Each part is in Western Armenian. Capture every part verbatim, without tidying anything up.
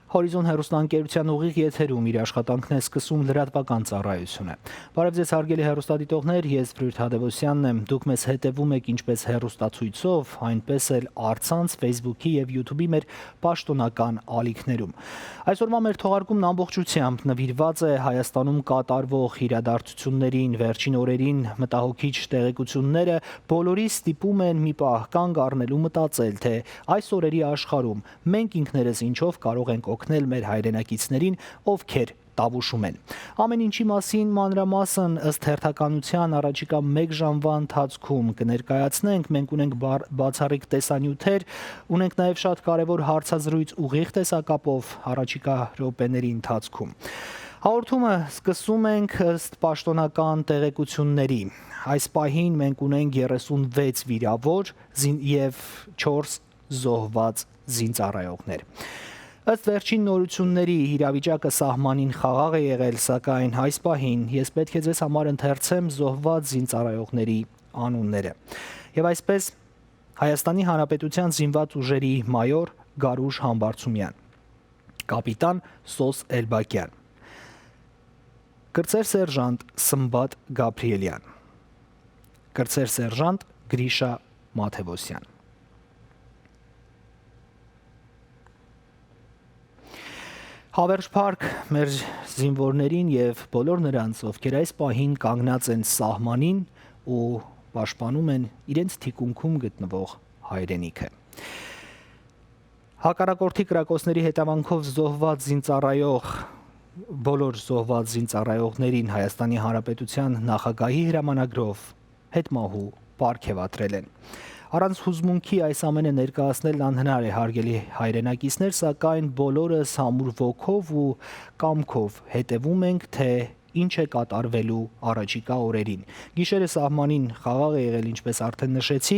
Հորիզոն հեռուստաընկերութեան ուղիղ եթերում իր աշխատանքն է սկսում լրատուական ծառայութիւնը։ Բարեւ ձեզ, հարգելի հեռուստադիտողներ, ես Բրիթ Հադեւոսյանն եմ։ Դուք մեզ հետեւում էք ինչպէս հեռուստացոյցով, այնպէս էլ առցանց Facebook-ի եւ YouTube-ի մեր պաշտօնական ալիքներում։ Այսօրվա մեր թողարկումն ամբողջությամբ նուիրուած է Հայաստանում կատարուող իրադարձութիւններին։ Վերջին օրերին մտահոգիչ տեղեկութիւնները բոլորիս ստիպում են մի պահ կանգ առնել ու մտածել, թե այս օրերի աշխարհում մենք ինքներս ինչով կարող ենք օգնել մեր հայրենակիցներին, ովքեր տավուշում են։ Ամէն ինչի մասին մանրամասն ըստ հերթականութեան առաջիկայ մէկ ժամուա ընթացքում կը ներկայացնենք։ Մենք ունենք բար-, բացառիկ տեսանիւթեր, ունենք նաեւ շատ կարեւոր հարցազրոյց ուղիղ տեսակապով առաջիկայ րոպեների ընթացքում։ Հաղորդումը սկսում ենք ըստ պաշտօնական տեղեկութիւնների։ Այս պահին մենք ունենք երեսունվեց վիրաւոր զին-, եւ չորս զոհուած զինծառայողներ։ Ըստ վերջին նորութիւնների՝ իրավիճակը սահմանին խաղաղ է եղել, սակայն այս պահին ես պէտք է ձեզ համար ընթերցեմ զոհուած զինծառայողների անունները։ Եւ այսպէս, Հայաստանի Հանրապետութեան զինուած ուժերի մայոր Գարուշ Համբարձումեան, կապիտան Սոս Էլբակեան, կրծեր սերժանտ Սմբատ Գաբրիելեան, կրծեր սերժանտ Գրիշա Մաթեւոսեան։ Հավերժ փառք մեր զինուորներին եւ բոլոր նրանց, ովքեր այս պահին կանգնած են սահմանին ու պաշտպանում են իրենց թիկունքում գտնուող հայրենիքը։ Հակառակորդի կրակոցների հետեւանքով զոհուած զինծառայող, բոլոր զոհուած զինծառայողներին Հայաստանի Հանրապետութեան նախագահի հրամանագրով հետմահու պարգեւատրել են։ Առանց յուզմունքի այս ամէնը ներկայացնելն անհնար է, հարգելի հայրենակիցներ, սակայն բոլորս ամուր ոգով ու կամքով հետեւում ենք, թե ինչ է կատարուելու առաջիկայ օրերին։ Գիշերը սահմանին խաղաղ է եղել, ինչպես արդէն նշեցի։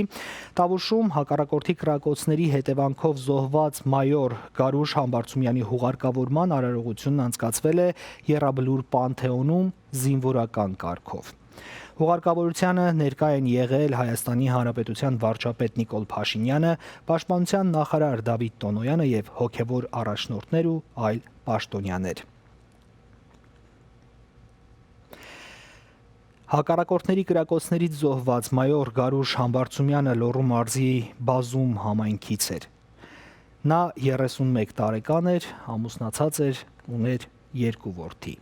Տավուշում հակառակորդի կրակոցների հետեւանքով զոհուած մայոր Գարուշ Համբարձումեանի հուղարկավորման արարողությունն անցկացվել է Եռաբլուր Պանթեոնում զինուորական կարգով։ Հուղարկավորությանը ներկայ են եղել Հայաստանի Հանրապետութեան վարչապետ Նիկոլ Փաշինեանը, պաշտպանութեան նախարար Դավիթ Տոնոյանը եւ հոգեւոր առաջնորդներ ու այլ պաշտօնեաներ։ Հակառակորդների կրակոցներից զոհուած մայոր Գարուշ Համբարձումեանը Լոռու մարզի Բազում համայնքից էր։ Նա երեսունմեկ տարեկան էր, ամուսնացած էր, ուներ երկու որդի։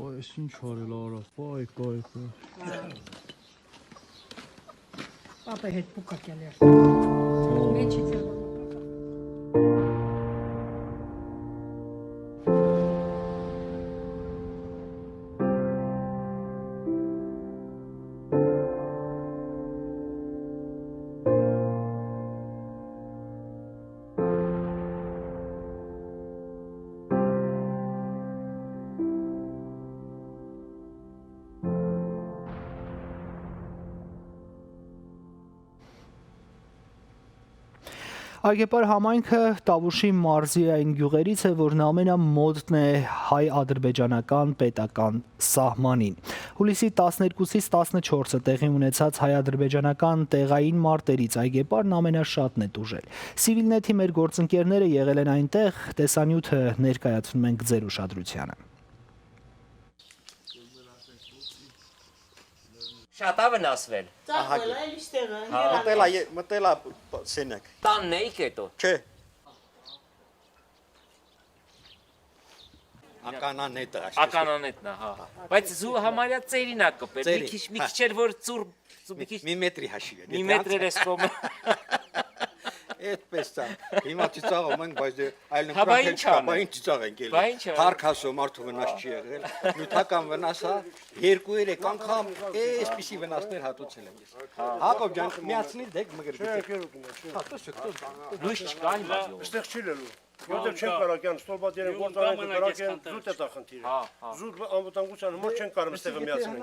Ոայ, էս ինչ արել արա, պայ, պայ, պայ։ Պապը հետ պուկակյալ էր։ Մեջից էր։ Այգեպար համայնքը Տավուշի մարզի այն գիւղերից է, որն ամենամոտն է հայ-ադրբեջանական պետական սահմանին։ Հուլիսի տասներկուսից տասնչորսը տեղի ունեցած հայ-ադրբեջանական տեղային մարտերից Այգեպարն ամենաշատն է տուժել։ Սիվիլնեթի մեր գործընկերները եղել են այնտեղ, տեսանիւթը ներկայացնում ենք ձեր ուշադրությանը։ Շատ ա վնասվել։ Ծաղկել է, այլ իստեղը, հա։ Մտել ա, մտել ա սենյակ։ Տանն էիք հետո։ Չէ։ Ականանետը, այսպես։ Ականանետն է, հա։ Բայց զու համարյա ծերին ա կպել, մի Ծերի, քիչ, մի հա։ Քիչ էր որ ծուռ, ծու-, մի քիչ Մի մետրի հաշիվ է, մի դե մետրեր դրանց էս կողմը։ Այդպես ա։ Հիմա ծիծաղում ենք, բայց դե այլ Հա, բա ընտրանք ինչ չկա, անենք։ Բա ինչ ծիծաղ ենք էլի։ Բա ինչ անենք։ Թարք հասու մարդու վնաս չի եղել, նյութական վնաս ա, երկու երեք անգամ էսպիսի վնասներ հատուցել եմ ես։ Հա։ Հակոբ ջան, միացնի դեք մգր գցեք։ Հա, տեսեք, տեսեք։ Լույս չկա հիմա գյուղում։ Այստեղ չի լելու։ Որտեղ չեն կարող կան, ստորբա դերեն, գործարան կը կրակեն, զուտ է դա խնդիրը։ Հա, հա։ Զուտ անվտանգության համար չեն կարող այստեղը միացնել։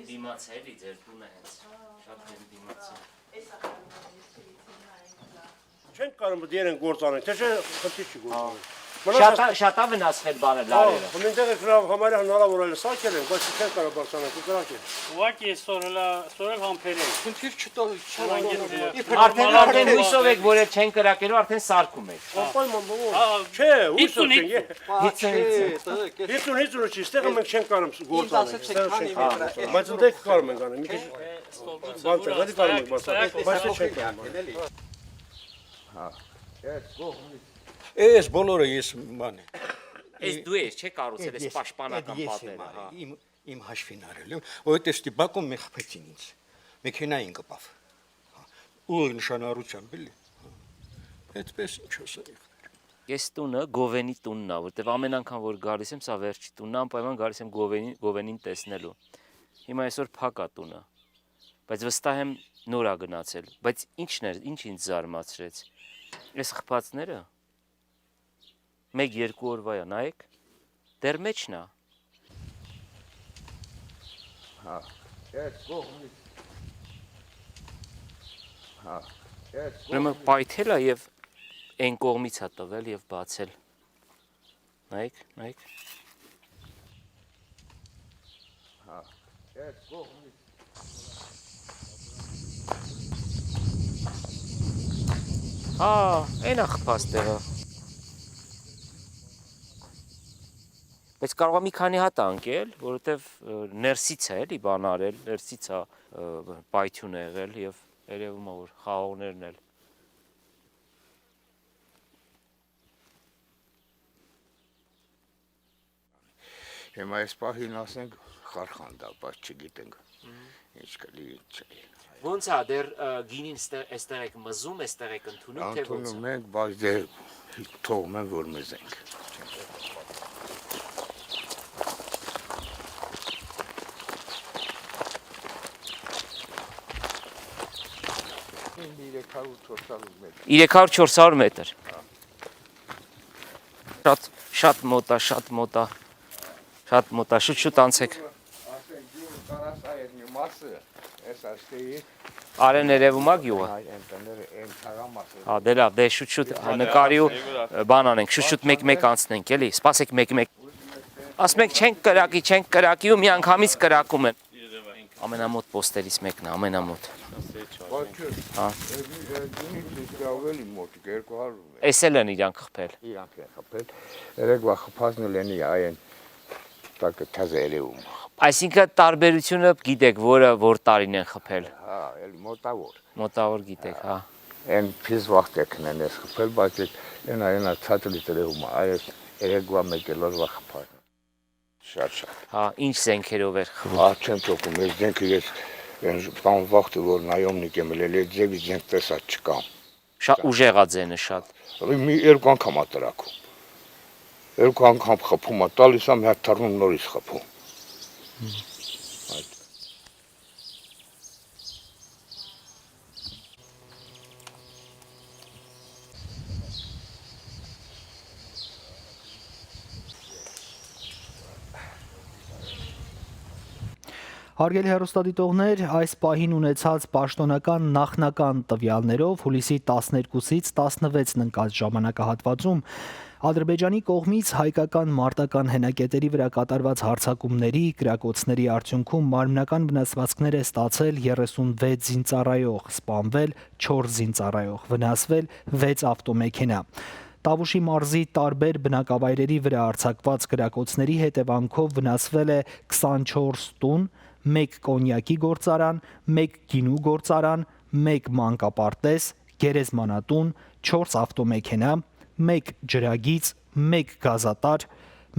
Դիմաց է, էլի, ձեր տունը հենց։ Շատ դեմ դիմաց է։ Չենք կարող մտերեն գործանենք, թե չէ խնդիր չի գործանենք։ Մնաց Շատ ա, շատ ա վնասվել բանը, լարերը։ Մենտեղ եք լավ համարը հնարավոր այլ սարքել են, բայց չեն կարող բարձրանանք ու կրակել։ Ուղղակի այսօր հլա, այսօր էլ համբերել։ Խնդիր չտա, Հրանգետ չտա։ Արդեն, արդեն հույսով եք, որ չեն կրակելու, արդեն սարքում եք։ Անպայման, բովո։ Հա, Չէ, հույսով հիցուն, չենք։ հիցուն։ Հա, Հիցուն, չէ, հիցուն։ տղեկ, ես Հիցուն, հիցուն չի, ստեղ մենք չենք կարող հիցուն գործանենք, իմ դասը չենք ստեղ չենք անի կարող գործանենք։ Բայց ընդ եք կարող ենք անենք, մի քիչ Ստոլպը բանտը, ծնուր, էլի կարող ենք ասայք, բացատրել, բայց ասայք, չենք կարող։ Էլի։ Հա, ես կողմից։ Էս բոլորը ես բան է։ Էս դու ես, չէ՞ կառուցել ես Էս, պաշտպանական էդ ես եմ պատերը, արել, հա։ իմ, իմ հաշվին արել եմ, որովհետև ստիպակում մե խփեցին ինձ, մեքենային կպավ։ Հա, ու նշանառությամբ էլի։ Հա, այդպես ինչ ասեմ։ Ես տունը Գովենի տունն ա, որտեվ ամեն անգամ որ գալիս եմ, սա վերջի տունն ա, անպայման գալիս եմ Գովենի, Գովենին տեսնելու։ Հիմա այսօր փակ ա տունը, բայց վստահ եմ նոր ա գնացել։ Բայց ինչն էր, ինչ ինձ զարմացրեց։ Այս խփածները մեկ երկու օրվա ա, նայեք, դեռ մեջն ա։ Հա, այդ կողմից։ Հա, այդ Ուրեմն կողմից։ պայթել ա եւ այն կողմից ա տվել եւ բացել։ Նայեք, նայեք։ Հա, այդ կողմից։ Հա, այն ա խփած տեղը։ Բայց կարող ա մի քանի հատ ա ընկել, որովհետև, ը, ներսից է էլի բան արել, ներսից է, ը, պայթյուն եղել եւ երևում ա, որ խաղողներն էլ։ Հիմա այս պահին ասենք խարխանդ ա, բայց չգիտենք ինչ կլի, ինչ չի։ Ո՞նց ա, դեռ, ը, գինին ստե-, էստեղ եք մզում, էստեղ եք ընդունում, թե ո՞նց ա։ Ընդունում ենք, բայց դե թողում են, որ մզենք։ Ինձ երեք հարյուր չորս հարյուր մետր։ Երեք հարյուր չորս հարյուր մետր։ Շատ, շատ մոտ ա, շատ մոտ ա, շատ մոտ ա, շուտ-շուտ անցեք։ Ասենք, գիւղը կարասա էր մի մասը, այս աշտեի։ Արեն երևում ա գիւղը։ Այ, այն տները, այն թաղամասը։ Հա, դե լավ, դե շուտ-շուտ նկարի ու, ը, բան անենք, շուտ-շուտ մեկ-մեկ անցնենք, էլի, սպասեք մեկ-մեկ։ Ասում ենք, չենք կրակի, չենք կրակի ու մի անգամից կրակում են։ Ամենամոտ պոստերից մեկն է, ամենամոտ։ Հա։ Ավելի մոտ, երկու հարյուր մետր։ Էս էլ են իրանք խփել։ Իրանք են խփել։ Երեկվա խփածն էլ են, այն տակը թազը երևում։ Այսինքն տարբերությունը գիտեք, որը որ տարին են խփել։ Հա, էլ մոտավոր։ Մոտավոր գիտեք, հա։ Այն փիզ վաղ տեքն են էս խփել, բայց այդ, այն, այն, ցածրի տրեում, այս երեկվա մեկ էլ օրվա խփած։ Շատ, շատ։ Հա, ինչ զենքերով էր խփում։ Ա, չեմ թողում, ես զենքը ես այն բան վաղ դու որ նայում նիկեմ, էլ այդ ձևի զենք տեսած չկամ։ Շա-, ուժեղած է նշած։ Մի երկու անգամ ա տրակում։ Երկու անգամ խփում ա, տալիս ա, մի հատ թռնում նորից խփում։ Այդ։ Հարգելի հեռուստադիտողներ, այս պահին ունեցած պաշտոնական նախնական տվեալներով հուլիսի տասներկուսից տասնվեցն ընկած ժամանակահատվածում Ադրբեջանի կողմից հայկական մարտական հենակետերի վրա կատարված հարձակումների, կրակոցների արդյունքում մարմնական վնասվածքներ է ստացել երեսունվեց զինծառայող, սպանվել չորս զինծառայող, վնասվել վեց ավտոմեքենա։ Տավուշի մարզի տարբեր բնակավայրերի վրա արձակված կրակոցների հետևանքով վնասվել է քսանչորս տուն, մեկ կոնյակի գործարան, մեկ գինու գործարան, մեկ մանկապարտեզ, գերեզմանատուն, չորս ավտոմեքենա, մեկ ջրագիծ, մեկ գազատար,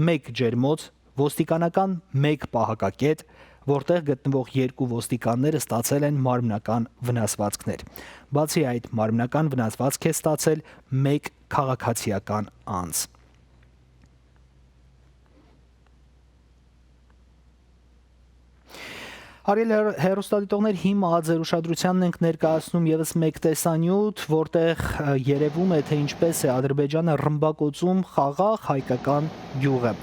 մեկ ջերմոց, ոստիկանական մեկ պահակակետ, որտեղ գտնվող երկու ոստիկաններ ստացել են մարմնական վնասվածքներ։ Բացի այդ, մարմնական վնասվածք է ստացել մեկ քաղաքացիական անձ։ Հարգելի հեռ-, հեռուստադիտողներ, հիմա ձեր ուշադրությանն ենք ներկայացնում ևս մեկ տեսանյութ, որտեղ, ը, երևում է, թե ինչպես է Ադրբեջանը ռմբակոծում խաղաղ հայկական գյուղը։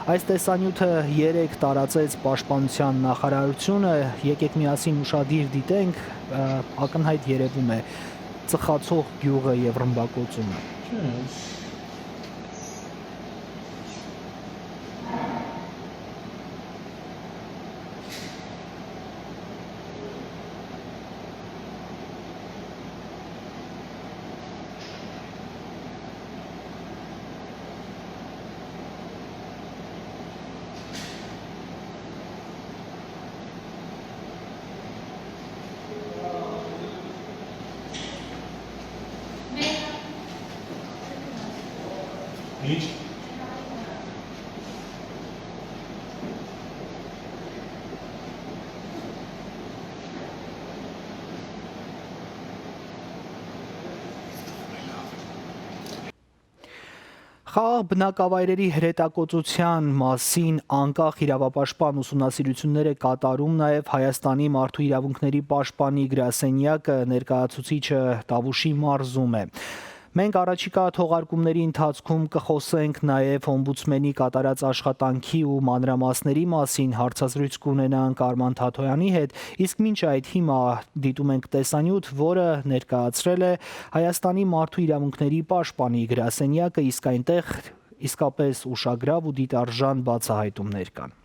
Այս տեսանիւթը երեկ տարածեց Պաշտպանութեան նախարարութիւնը։ Եկեք միասին ուշադիր դիտենք, ը, ակնյայտ երեւում է ծխացող գիւղը եւ ռմբակոծումը։ Չէ, այս Ինչ։ Խաղաղ բնակավայրերի հրետակոծութեան մասին անկախ իրաւապաշտպան ուսումնասիրութիւններ է կատարում նաեւ Հայաստանի մարդու իրաւունքների պաշտպանի գրասենեակը, ներկայացուցիչը Տավուշի մարզում է։ Մենք առաջիկայ թողարկումների ընթացքում կը խօսենք նաեւ օմբուդսմենի կատարած աշխատանքի ու մանրամասների մասին, հարցազրոյց կունենանք Արման Թաթոյանի հետ, իսկ մինչ այդ հիմա դիտում ենք տեսանիւթ, որը ներկայացրել է Հայաստանի մարդու իրաւունքների պաշտպանի գրասենեակը, իսկ այնտեղ իսկապես ուշագրաւ ու դիտարժան բացահայտումներ կան։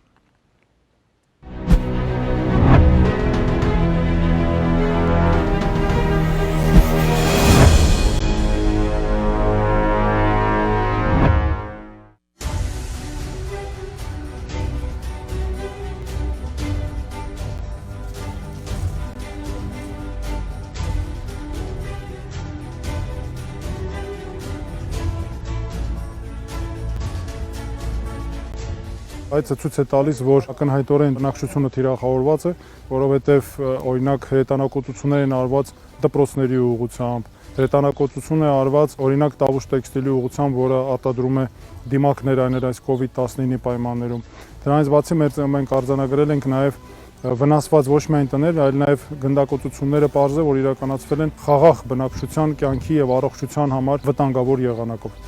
Այցը ցոյց է տալիս, որ ակնհայտօրէն բնակչությունը թիրախաւորուած է, որովհետեւ, ը, օրինակ, հրետանակոծութիւններ են արուած դպրոցների ուղղությամբ, հրետանակոծութիւն է արուած, օրինակ, Տավուշ տեքստիլի ուղղությամբ, որը արտադրում է դիմակներ այն այս COVID-19-ի պայմաններում։ Դրանից բացի, մեր, մենք արձանագրել ենք նաեւ, ը, վնասուած ոչ միայն տներ, այլ նաեւ գնդակոծութիւնները պարզ է, որ իրականացվել են խաղաղ բնակչության կեանքի եւ առողջության համար վտանգաւոր եղանակով։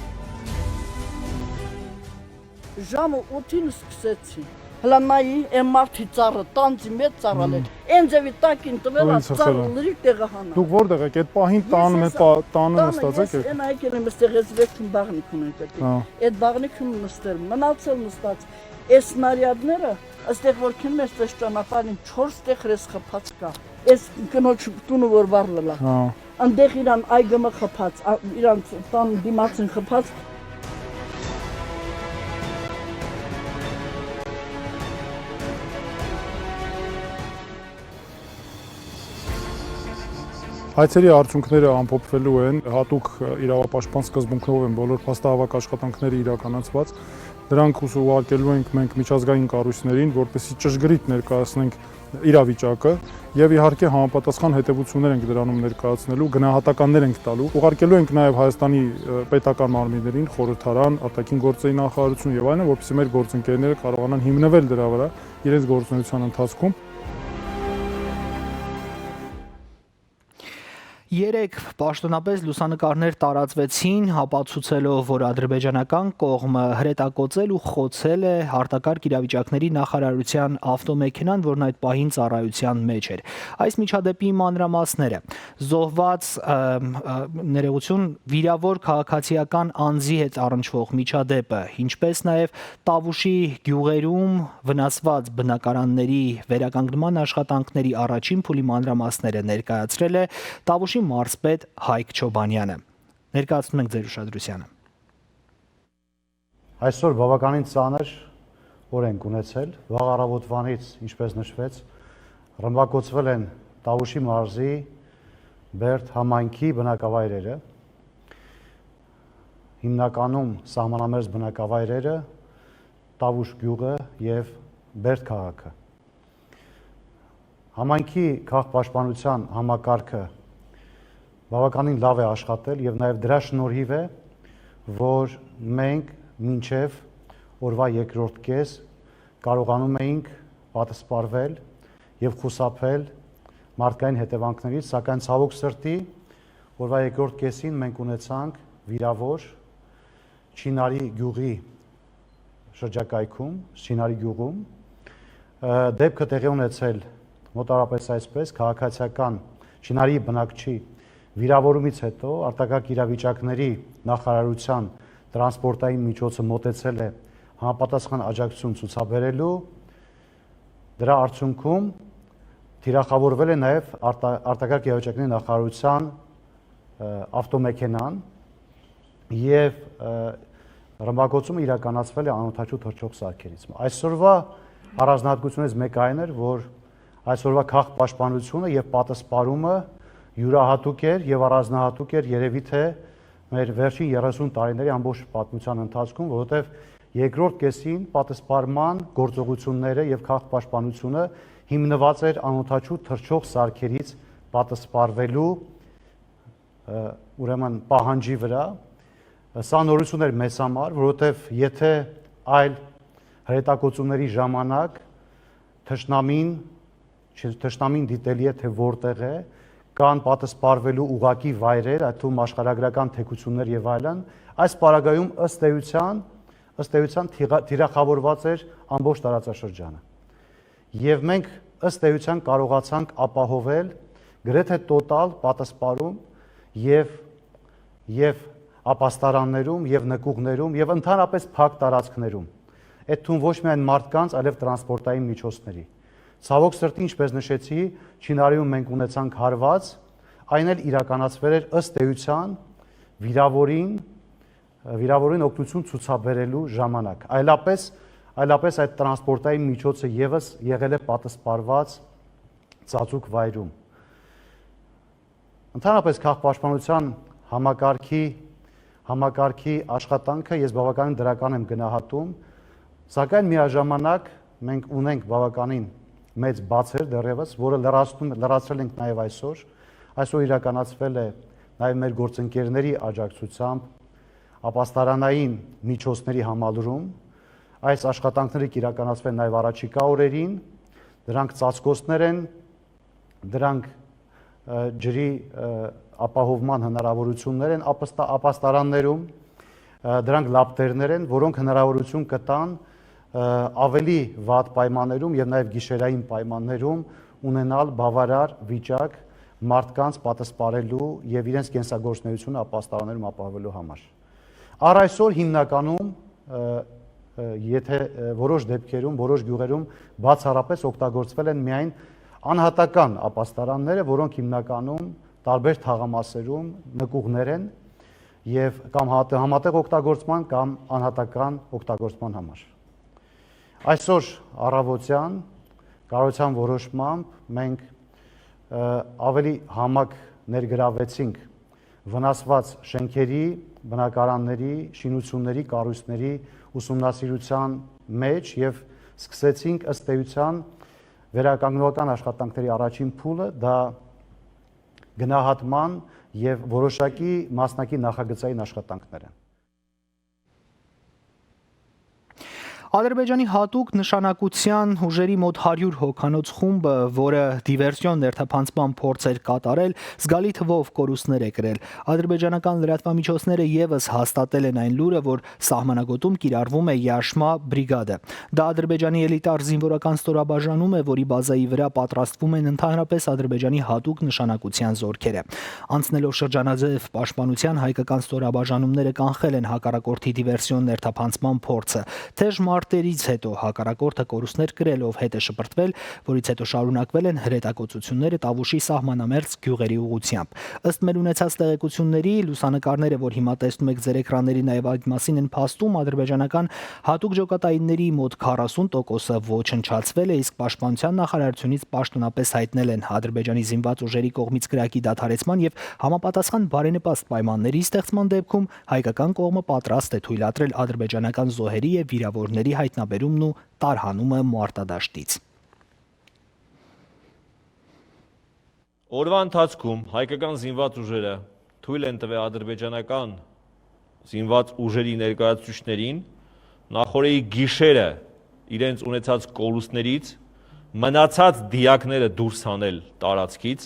Ժամը ութին սկսեցի։ Հլա նայի, այն մարդի ծառը, տանձի մեծ ծառ ալ էր։ Այն ձևի տակին տվել ա, ծառը լրիվ տեղահանա։ Դուք որտեղ եք, այդ պահին տանը, տանը նստած եք, ես այն այգել եմ, ստեղ ես վերջում բաղնիք ունենք այդ։ Հա։ Այդ բաղնիքում նստել, մնացել նստած։ Այս սնարյադները, այստեղ որ քիլմես տես ճանապարհին չորս տեղ ռես խփած կա։ Այս կնոջ տունը որ վառ լլա։ Հա։ Անդեղ իրան այգը մը խփած, ա, իրան տան դիմացին խփած։ Հայցերի արդյունքները ամփոփվելու են հատուկ իրավապաշտպան սկզբունքներով են բոլոր փաստահավաք աշխատանքները իրականացված։ Դրանք ուսուղարկելու ենք մենք միջազգային կառույցներին, որպեսզի ճշգրիտ ներկայացնենք իրավիճակը եւ իհարկե համապատասխան հետեւություններ ենք դրանում ներկայացնելու, գնահատականներ ենք տալու։ Ուղարկելու ենք նաեւ Հայաստանի, ը, պետական մարմիններին, խորհրդարան, արտաքին գործերի նախարարություն եւ այլն, որպեսզի մեր գործընկերները կարողանան հիմնվել դրա վրա իրենց գործունեության ընթացքում։ Երեկ պաշտոնապես լուսանկարներ տարածվեցին, ապացուցելով, որ ադրբեջանական կողմը հրետակոծել ու խոցել է արտակարգ իրավիճակների նախարարության ավտոմեքենան, որն այդ պահին ծառայության մեջ էր։ Այս միջադեպի մանրամասները. զոհված, ը, ը, ներողություն, վիրավոր քաղաքացիական անձի հետ առնչվող միջադեպը, ինչպես նաև Տավուշի գիւղերում վնասուած բնակարանների վերականգնման աշխատանքների առաջին փուլի մանրամասները ներկայացրել է Տավուշի մարզպետ Հայկ Չոբանյանը։ Ներկայացնում ենք ձեր ուշադրությանը։ Այսօր բավականին ծանր օր ենք ունեցել։ Վաղ առավոտվանից, ինչպես նշվեց, ռմբակոծվել են Տավուշի մարզի Բերդ համայնքի բնակավայրերը, հիմնականում սահմանամերձ բնակավայրերը, Տավուշ գիւղը եւ Բերդ քաղաքը։ Համայնքի քաղաքապաշտպանության համակարգը բավականին լավ է աշխատել եւ նաեւ դրա շնորհիվ է, որ մենք մինչեւ օրվա երկրորդ կես կարողանում էինք պատսպարվել եւ խուսափել մարդկային հետեւանքներից, սակայն ցաւոք սրտի օրվա երկրորդ կեսին մենք ունեցանք վիրավոր Չինարի գիւղի շրջակայքում, Շինարի գիւղում։ Ը, դեպքը տեղի ունեցել մոտարապես այսպես, քաղաքացիական Շինարի բնակչի վիրավորումից հետո արտակարգ իրավիճակների նախարարության տրանսպորտային միջոցը մոտեցել է համապատասխան աջակցություն ցուցաբերելու։ Դրա արդյունքում թիրախավորվել է նաև արտա-, արտակարգ իրավիճակների նախարարության, ը, ավտոմեքենան և, ը, ռմբակոծումը իրականացվել է անօդաչու թռչող սարքերից։ Այսօրվա առանձնահատկությունից մեկը այն էր, որ այսօրվա քաղաքապաշտպանությունը և պատսպարումը յուրահատուկ էր և առանձնահատուկ էր երևի թե մեր վերջին երեսուն տարիների ամբողջ պատմության ընթացքում, որովհետև երկրորդ կեսին պատսպարման գործողությունները և քաղաքապաշտպանությունը հիմնված էր անօդաչու թռչող սարքերից պատսպարվելու, ը, ուրեմն պահանջի վրա։ Սա նորություն էր մեզ համար, որովհետև եթե այլ հրետակոծումների ժամանակ թշնամին, թշնամին դիտելի է, թե որտեղ է, կան պատսպարվելու ուղղակի վայրեր, այդ թվում աշխարհագրական թեքություններ և այլն, այս պարագայում ըստ էության, ըստ էության թիղա-, թիրախավորված էր ամբողջ տարածաշրջանը։ Եվ մենք ըստ էության կարողացանք ապահովել գրեթե տոտալ պատսպարում և, և ապաստարաններում, և նկուղներում, և ընդհանրապես փակ տարածքներում, այդ թվում ոչ միայն մարդկանց, այլև տրանսպորտային միջոցների։ Ցավոք սրտի, ինչպես նշեցի, Չինարիում մենք ունեցանք հարված, այն էլ իրականացվել էր ըստ էության վիրավորին, վիրավորին օգնություն ցուցաբերելու ժամանակ։ Այլապես, այլապես այդ տրանսպորտային միջոցը ևս եղել է պատսպարված ծածուկ վայրում։ Ընդհանրապես քաղաքապաշտպանության համակարգի, համակարգի աշխատանքը ես բավականին դրական եմ գնահատում, սակայն միաժամանակ մենք ունենք բավականին մեծ բացեր դեռևս, որը լրացնում, լրացրել ենք նաև այսօր։ Այսօր իրականացվել է նաև մեր գործընկերների աջակցությամբ ապաստարանային միջոցների համալրում։ Այս աշխատանքները կիրականացվեն նաև առաջիկա օրերին։ Դրանք ծածկոցներ են, դրանք, ը, ջրի, ը, ապահովման հնարավորություններ են ապստա-, ապաստարաններում, ը, դրանք լապտերներ են, որոնք հնարավորություն կտան, ը, ավելի վատ պայմաններում և նաև գիշերային պայմաններում ունենալ բավարար վիճակ մարդկանց պատսպարելու և իրենց կենսագործունեությունը ապաստարաններում ապահովելու համար։ Առ այսօր հիմնականում, ը, ը, եթե, ը, որոշ դեպքերում, որոշ գյուղերում բացառապես օգտագործվել են միայն անհատական ապաստարանները, որոնք հիմնականում տարբեր թաղամասերում նկուղներ են և կամ հատ-, համատեղ օգտագործման, կամ անհատական օգտագործման համար։ Այսօր առավոտյան կառավարության որոշմամբ մենք, ը, ավելի համակ ներգրավեցինք վնասված շենքերի, բնակարանների, շինությունների, կառույցների ուսումնասիրության մեջ և սկսեցինք ըստ էության վերականգնողական աշխատանքների առաջին փուլը, դա գնահատման և որոշակի մասնակի նախագծային աշխատանքներ են։ Ադրբեջանի յատուկ նշանակության ուժերի մոտ հարիւր հոգանոց խումբը, որը դիվերսիոն ներթափանցման փորձ էր կատարել, զգալի թվով կորուստներ է կրել։ Ադրբեջանական լրատվամիջոցները ևս հաստատել են այն լուրը, որ սահմանագոտում կիրառվում է Յաշմա բրիգադը։ Դա Ադրբեջանի էլիտար զինվորական ստորաբաժանում է, որի բազայի վրա պատրաստվում են ընդհանրապես Ադրբեջանի յատուկ նշանակության զորքերը։ Անցնելով շրջանաձեւ պաշտպանության, հայկական ստորաբաժանումները կանխել են հակառակորդի դիվերսիոն ներթափանցման փորձը։ Թեժ մարտերից հետո հակառակորդը կորուստներ կրելով հետ է շպրտվել, որից հետո շարունակվել են հրետակոծությունները Տավուշի սահմանամերձ գիւղերի ուղղությամբ։ Ըստ մեր ունեցած տեղեկությունների, լուսանկարները, որ հիմա տեսնում եք ձեր էկրաններին, նաև այդ մասին են փաստում, ադրբեջանական յատուկ ջոկատայինների մոտ քառասուն տոկոսը ոչնչացվել է, իսկ պաշտպանության նախարարությունից պաշտոնապես հայտնել են Ադրբեջանի զինված ուժերի կողմից կրակի դադարեցման և համապատասխան բարենպաստ պայմանների ստեղծման դեպքում հայկական կողմը պատրաստ է թույլատրել ադրբեջանական զոհերի և վիրավորների հայտնաբերումն ու տարհանումը մարտադաշտից։ Օրվա ընթացքում հայկական զինված ուժերը թույլ են տվել ադրբեջանական զինված ուժերի ներկայացուցիչներին նախօրեի գիշերը իրենց ունեցած կորուստներից մնացած դիակները դուրս հանել տարածքից։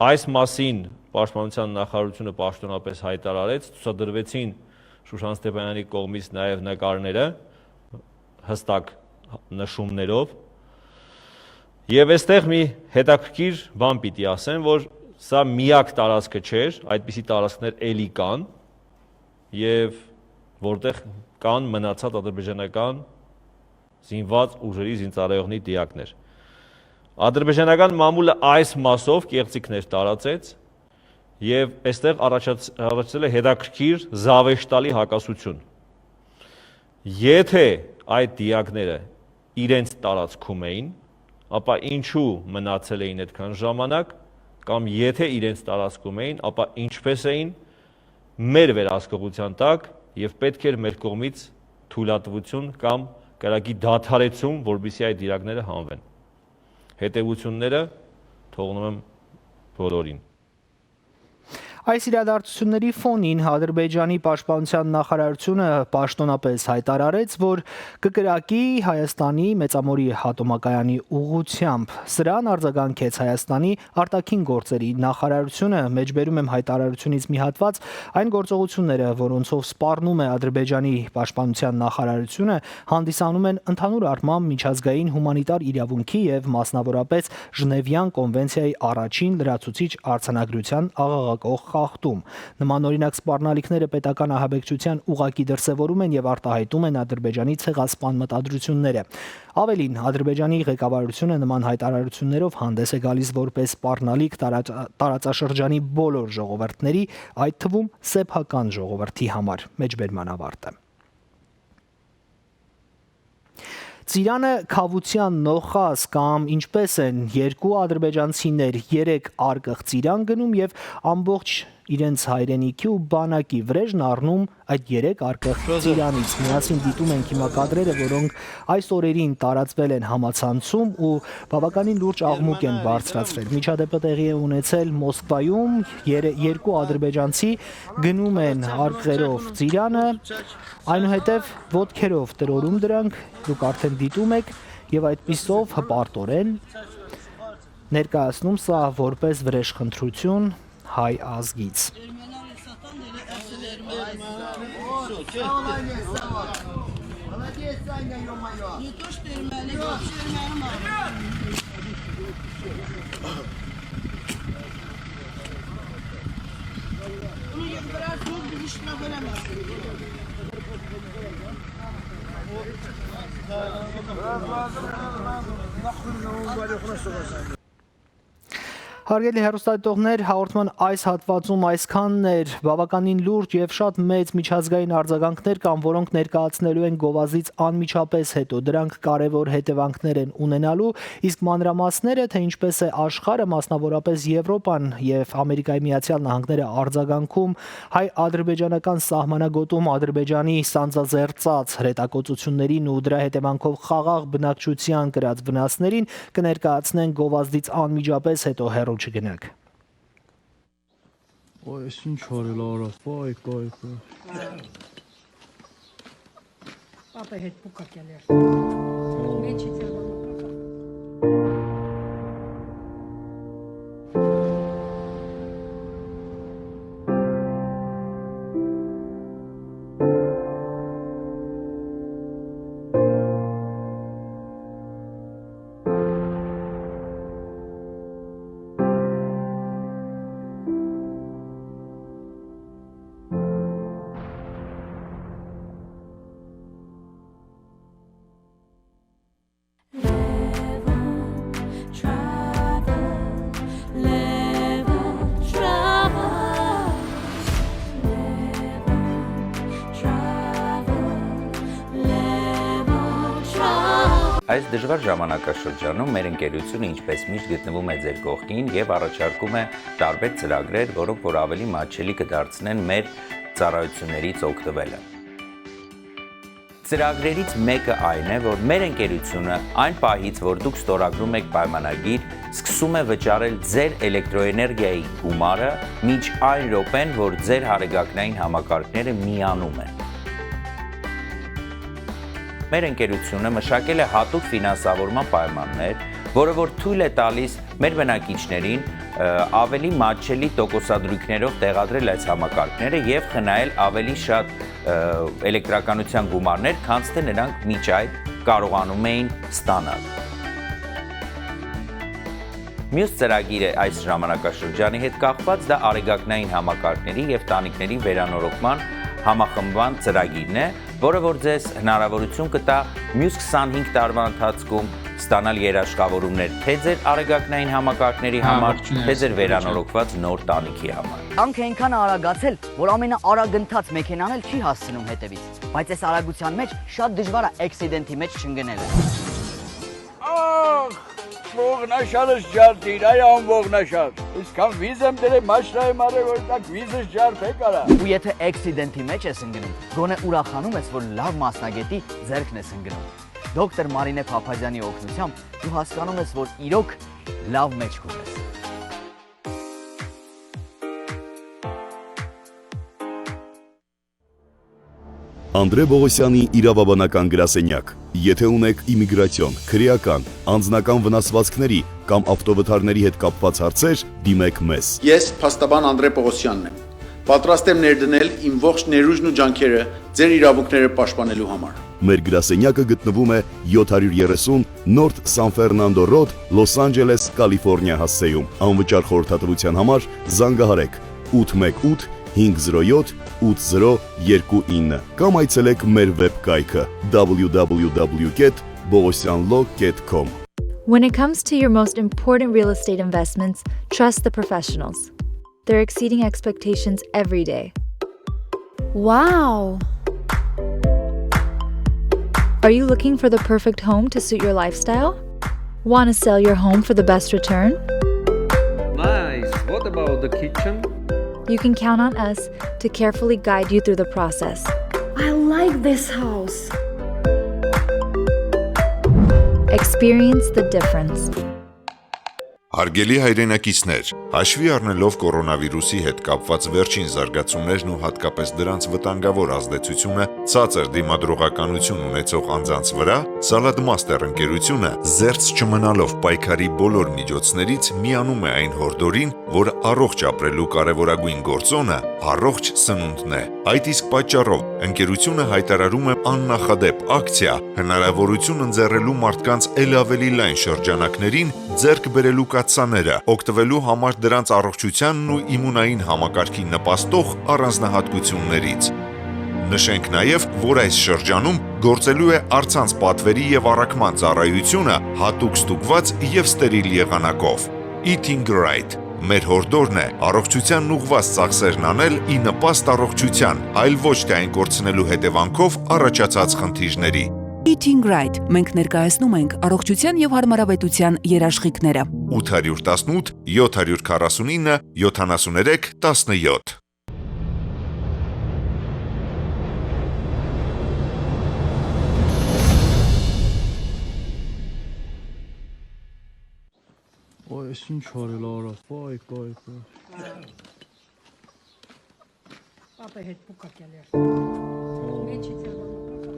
Այս մասին պաշտպանության նախարարությունը պաշտոնապես հայտարարեց, ցուցադրվեցին Շուշան Ստեփանյանի կողմից նաեւ նկարները, հստակ նշումներով։ Եւ այստեղ մի հետաքրքիր բան պիտի ասեմ, որ սա միակ տարածքը չէր, այդպիսի տարածքներ էլի կան, եւ որտեղ կան մնացած ադրբեջանական զինված ուժերի զինծառայողների դիակներ։ Ադրբեջանական մամուլը այս մասով կեղծիքներ տարածեց, եւ այստեղ առաջաց-, առաջացել է հետաքրքիր զավեշտալի հակասություն։ Եթե այդ դիակները իրենց տարածքում էին, ապա ինչու մնացել էին այդքան ժամանակ, կամ եթե իրենց տարածքում էին, ապա ինչպես էին մեր վերահսկողության տակ, եւ պետք էր մեր կողմից թույլատվություն կամ կրակի դադարեցում, որպեսզի այդ դիակները հանվեն։ Հետեւությունները թողնում եմ բոլորին։ Այս իրադարձությունների ֆոնին Ադրբեջանի պաշտպանության նախարարությունը պաշտոնապես յայտարարեց, որ կը կրակի Հայաստանի Մեծամորի ատոմակայանի ուղղությամբ։ Սրան արձագանքեց Հայաստանի արտաքին գործերի նախարարությունը։ Մեջբերում եմ յայտարարությունից մի հատված. «Այն գործողությունները, որոնցով սպառնում է Ադրբեջանի պաշտպանության նախարարությունը, հանդիսանում են ընդհանուր առմամբ միջազգային հումանիտար իրաւունքի եւ մասնաւորապես Ժնեւեան կոնվենցիայի առաջին լրացուցիչ արձանագրութեան աղաղակող խախտում։ Նմանօրինակ սպառնալիքները պետական ահաբեկչութեան ուղղակի դրսեւորում են եւ արտայայտում են Ադրբեջանի ցեղասպան մտադրությունները»։ Ավելին, Ադրբեջանի ղեկավարությունը նման յայտարարություններով հանդես է գալիս որպես սպառնալիք տարածա-, տարածաշրջանի բոլոր ժողովուրդների, այդ թվում սեփական ժողովրդի համար։ Մեջբերման ավարտը։ Ծիրանը քաւութեան նոխազ կամ ինչպես են երկու ադրբեջանցիներ երեք արկղ ծիրան գնում եւ ամբողջ իրենց հայրենիքի ու բանակի վրեժն առնում այդ երեք արկղ ծիրանից։ Միասին դիտում ենք հիմա կադրերը, որոնք այս օրերին տարածվել են համացանցում ու բավականին լուրջ աղմուկ են բարձրացրել։ Միջադեպը տեղի է ունեցել Մոսկվայում, երե-, երկու ադրբեջանցի գնում են արկղերով ծիրանը, այնուհետև ոտքերով տրորում դրանք, դուք արդեն դիտում եք, եւ այդպիսով հպարտորեն ներկայացնում սա որպես վրեժխնդրություն հայ ազգից։ Հարգելի հեռուստադիտողներ, հաղորդման այս հատվածում այսքանն էր։ Բավականին լուրջ եւ շատ մեծ միջազգային արձագանքներ կան, որոնք ներկայացնելու են գովազդից անմիջապես հետո։ Դրանք կարեւոր հետեւանքներ են ունենալու, իսկ մանրամասները, թե ինչպես է աշխարհը, մասնավորապես Եվրոպան եւ Ամերիկայի Միացյալ Նահանգները արձագանքում հայ-ադրբեջանական սահմանագոտում Ադրբեջանի սանձազերծած հրետակոծություններին ու դրա հետեւանքով խաղաղ բնակչության կրած վնասներին, կներկայացնեն գովազդից անմիջապես հետո, հեռու չգնաք։ Ոայ, էս ինչ արել ա, արա, պայ, պայ, պայ։ Պապա հետ փուքակել էր։ Մեջից էր, որ պապա։ Այս դժվար ժամանակաշրջանում մեր ընկերությունը, ինչպես միշտ, գտնվում է ձեր կողքին եւ առաջարկում է տարբեր ծրագրեր, որոնք որ ավելի մատչելի կդարձնեն մեր ծառայություններից օգտվելը։ Ծրագրերից մեկը այն է, որ մեր ընկերությունը այն պահից, որ դուք ստորագրում եք պայմանագիր, սկսում է վճարել ձեր էլեկտրոէներգիայի գումարը մինչ այն րոպեն, որ ձեր հարեգակնային համակարգները միանում են։ Մեր ընկերությունը մշակել է հատուկ ֆինանսավորման պայմաններ, որը որ թույլ է տալիս մեր բնակիչներին, ը, ավելի մատչելի տոկոսադրույքներով տեղադրել այս համակարգները եւ խնայել ավելի շատ ը, էլեկտրականութեան գումարներ, քանց թէ նրանք մինչ այդ կարողանում էին ստանալ։ Մյուս ծրագիրը այս ժամանակաշրջանի հետ կապված դա արեգակնային համակարգների եւ տանիքների վերանորոգման համախմբման ծրագիրն է, որը որ ձեզ հնարավորություն կտա մյուս քսանհինգ տարուան ընթացքում ստանալ երաշխավորումներ թէ ձեր արեգակնային համակարգների Հա, համար, ողջունեմ թէ ձեր ձեզ, վերանորոգուած նոր տանիքի համար։ Կյանքը այնքան արագացել, որ ամենաարագընթաց մեքենան էլ չի հասցնում հետևից։ Բայց այս արագութեան մեջ շատ դժուար է էքսիդենտի մեջ չընկնելը։ Ախ, ողնաշարս ջարդիր, այ անողնաշար։ Այսքան վիզ եմ դրել, մաշրայ եմ արել, որ տակ վիզս ջարդեք արա։ Ու եթե էքսիդենտի մեջ ես ընկնում, գոնե ուրախանում ես, որ լաւ մասնագետի ձեռքն ես ընկնում։ Դոկտոր Մարինե Փափազյանի օգնությամբ դու հասկանում ես, որ իրոք լաւ մէջքում ես։ Անդրէ Պողոսեանի իրաւաբանական գրասենեակ։ Եթե ունեք իմիգրացիոն, քրեական, անձնական վնասուածքների կամ ավտովթարների հետ կապված հարցեր, դիմեք մեզ։ Ես փաստաբան Անդրէ Պողոսեանն եմ։ Պատրաստ եմ ներդնել իմ ողջ ներուժն ու ջանքերը ձեր իրաւունքները պաշտպանելու համար։ Մեր գրասենյակը գտնվում է յոթ հարիւր երեսուն North San Fernando Road, Los Angeles, California հասցեում։ Անվճար խորհրդատվության համար զանգահարեք ութ մեկ ութ, հինգ զրո յոթ, ութ զրո երկու ինը կամ այցելեք մեր վեբ կայքը w w w dot bogosyanlo dot com։ When it comes to your most important real estate investments, trust the professionals. They're exceeding expectations every day. Wow! Are you looking for the perfect home to suit your lifestyle? Want to sell your home for the best return? Nice. What about the kitchen? You can count on us to carefully guide you through the process. I like this house. Experience the difference. Հարգելի հայրենակիցներ, հաշվի առնելով կորոնավիրուսի հետ կապված վերջին զարգացումներն ու հատկապես դրանց վտանգավոր ազդեցությունը ցածր դիմադրողականություն ունեցող անձանց վրա, Salad Master ընկերությունը զերծ չմնալով պայքարի բոլոր միջոցներից միանում է այն հորդորին, որ առողջ ապրելու կարևորագույն գործոնը առողջ սնունդն է։ Այդ իսկ պատճառով ընկերությունը հայտարարում է աննախադեպ ակցիա, հնարավորություն ընձեռելու մարդկանց էլ ավելի լայն շրջանակներին ձեռք բերելու կաթսաները, օգտվելու համար դրանց առողջությանն ու իմունային համակարգին նպաստող առանձնահատկություններից։ Նշենք նաև, որ այս շրջանում գործելու է առցանց պատվերի և առաքման ծառայությունը հատուկ ստուգված և ստերիլ եղանակով։ Eating Right մեր հորդորն է առողջությանն ուղղված ծախսերն անել ի նպաստ առողջության, այլ ոչ թե այն կորցնելու հետևանքով առաջացած խնդիրների։ Eating Right, մենք ներկայացնում ենք առողջության և հարմարավետության երաշխիքները։ Ութ հարիւր տասնութ, յոթ հարիւր քառասունինը, յոթանասուներեք, տասնյոթ։ Ոյ, էս ինչ արել ա, արած, պայ, պայ, պայ։ Պապը հետ փուքակ ելեր։ Մեջից էլ որ փուքակ։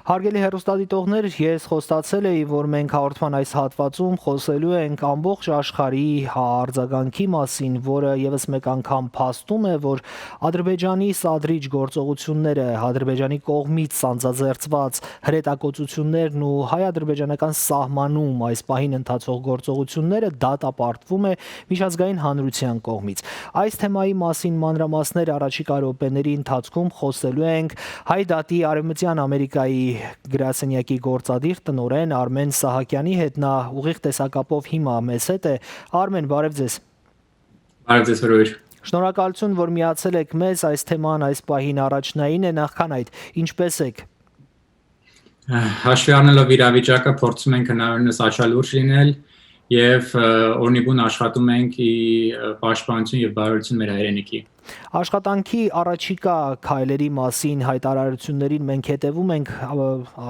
Հարգելի հեռուստադիտողներ, ես խոստացել էի, որ մենք հաղորդման այս հատվածում խոսելու ենք ամբողջ աշխարհի արձագանքի մասին, որը ևս մեկ անգամ փաստում է, որ Ադրբեջանի սադրիչ գործողությունները, Ադրբեջանի կողմից սանձազերծված հրետակոծություններն ու հայ-ադրբեջանական սահմանում այս պահին ընթացող գործողությունները դատապարտվում է միջազգային հանրության կողմից։ Այս թեմայի մասին մանրամասներ առաջիկայ րոպեների ընթացքում խոսելու ենք Հայ դատի Արևմտյան Ամերիկայի գրասենյակի գործադիր տնօրեն Արմեն Սահակյանի հետ։ Նա ուղիղ տեսակապով հիմա մեզ հետ է։ Արմեն, բարև ձեզ։ Բարև ձեզ, Հրույր։ Շնորհակալություն, որ միացել եք մեզ։ Այս թեման այս պահին առաջնային է։ Նախքան այդ, ինչպե՞ս եք։ Հաշվի առնելով իրավիճակը, փորձում ենք հնարավորինս աչալուրջ լինել, եւ օրնիբուն աշխատում ենք ի պաշտպանություն եւ բարօրություն մեր հայրենիքի։ Աշխատանքի առաջիկա քայլերի մասին հայտարարություններին մենք հետևում ենք,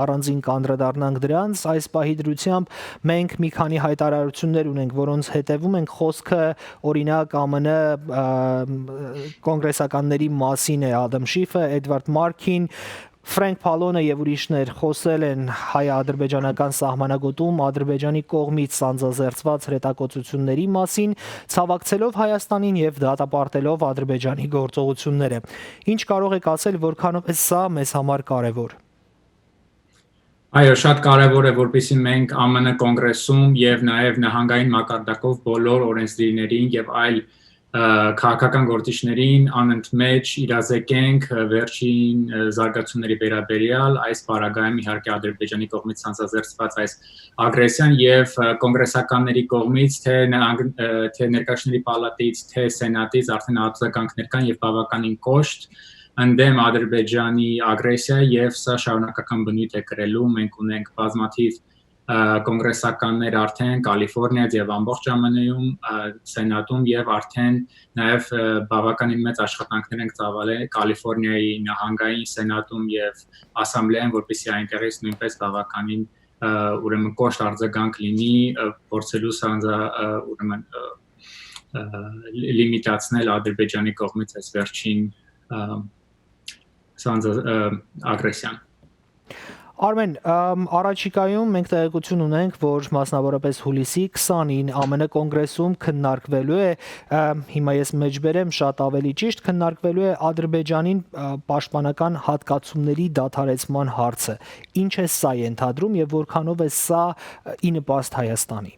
առանձին կանդրադառնանք դրանց։ Այս պահի դրությամբ մենք մի քանի հայտարարություններ ունենք, որոնց հետևում ենք։ Խոսքը, օրինակ, ԱՄՆ կոնգրեսականների մասին է՝ Ադամ Շիֆը, Էդվարդ Մարկին, Ֆրենկ Փալոնը եւ ուրիշներ խոսել են հայ-ադրբեջանական սահմանագոտում Ադրբեջանի կողմից սանձազերծված հրետակոծությունների մասին, ցաւակցելով Հայաստանին եւ դատապարտելով Ադրբեջանի գործողությունները։ Ինչ կարող եք ասել, որքանով է սա մեզ համար կարեւոր։ Այո, շատ կարեւոր է, որպեսզի մենք ԱՄՆ կոնգրեսում եւ նաեւ նահանգային մակարդակով բոլոր օրենսդիրներին եւ այլ քաղաքական գործիչներին անընդմեջ իրազեկենք վերջին զարգացումների վերաբերյալ, այս պարագայում իհարկե Ադրբեջանի կողմից սանձազերծված այս ագրեսիան, եւ կոնգրեսականների կողմից, թե նահանգ-, թե ներկայացուցիչների պալատից, թե սենատից արդեն արձագանքներ կան եւ բավականին կոշտ ընդդեմ Ադրբեջանի ագրեսիա, եւ սա շարունակական բնույթ է կրելու։ Մենք ունենք բազմաթիվ կոնգրեսականներ արդեն Կալիֆորնիայից եւ ամբողջ ԱՄՆ-ում, սենատում, եւ արդեն նաեւ բավականին մեծ աշխատանքներ ենք ծավալել Կալիֆորնիայի նահանգային սենատում եւ ասամբլեայում, որպեսզի այնտեղից նույնպես բավականին ուրեմն կոշտ արձագանք լինի, փորձելու սանձա ուրեմն լիմիտացնել Ադրբեջանի կողմից այս վերջին սանձա ագրեսիան։ Արմեն, առաջիկայում մենք տեղեկություն ունենք, որ մասնավորապես հուլիսի քսանին ԱՄՆ կոնգրեսում քննարկվելու է, հիմա ես մեջբերեմ, շատ ավելի ճիշտ, քննարկվելու է Ադրբեջանին պաշտպանական հատկացումների դադարեցման հարցը։ Ինչ է սա ենթադրում եւ որքանով է սա ի նպաստ Հայաստանի։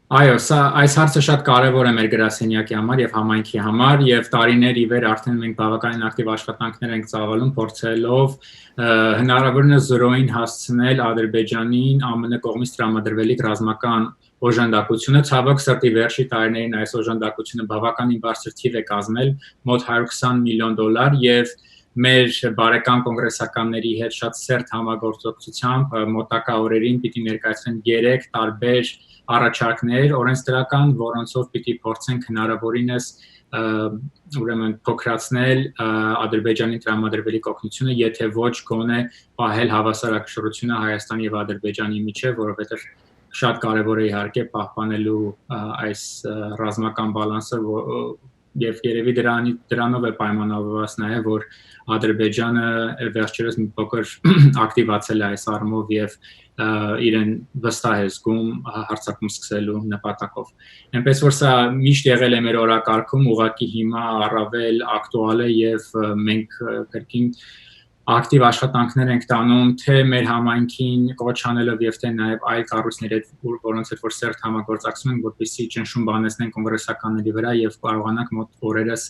Այո, սա, այս հարցը շատ կարևոր է մեր գրասենյակի համար եւ համայնքի համար, եւ տարիներ ի վեր արդեն մենք բավականին ակտիվ աշխատանքներ ենք ծավալում, փորձելով հնարավորինս զրոյին հասցնել Ադրբեջանին ԱՄՆ կողմից տրամադրվելիք ռազմական օժանդակությունը։ Ցավոք սրտի, վերջի տարիներին այս օժանդակությունը բավականին բարձր թիվ է կազմել՝ մոտ հարյուր քսան միլիոն դոլար, եւ մեր բարեկամ կոնգրեսականների հետ շատ սերտ համագործակցությամբ մոտակա օրերին պիտի ներկայացնեն երեք տարբեր առաջարկներ օրենսդրական, որոնցով պիտի փորձենք հնարավորինս ուրեմն փոքրացնել Ադրբեջանին տրամադրվելիք օգնությունը, եթե ոչ, գոնե պահել հավասարակշռությունը Հայաստանի եւ Ադրբեջանի միջեւ, որովհետեւ շատ կարեւոր է իհարկե պահպանելու այս ռազմական բալանսը, եւ երեւի դրանի-, դրանով է պայմանավորված նաեւ, որ Ադրբեջանը վերջերս մի փոքր ակտիվացել է այս առումով եւ իրեն վստահ է զգում հարձակում սկսելու նպատակով։ Այնպես որ սա միշտ եղել է մեր օրակարգում, ուղղակի հիմա առավել ակտուալ է, եւ մենք կրկին ակտիվ աշխատանքներ ենք տանում, թե մեր համայնքին կոչ անելով եւ թե նաեւ այլ կառույցների հետ, որ-, որոնց հետ որ սերտ համագործակցում ենք, որպեսզի ճնշում բանեցնենք կոնգրեսականների վրա եւ կարողանանք մոտ օրերս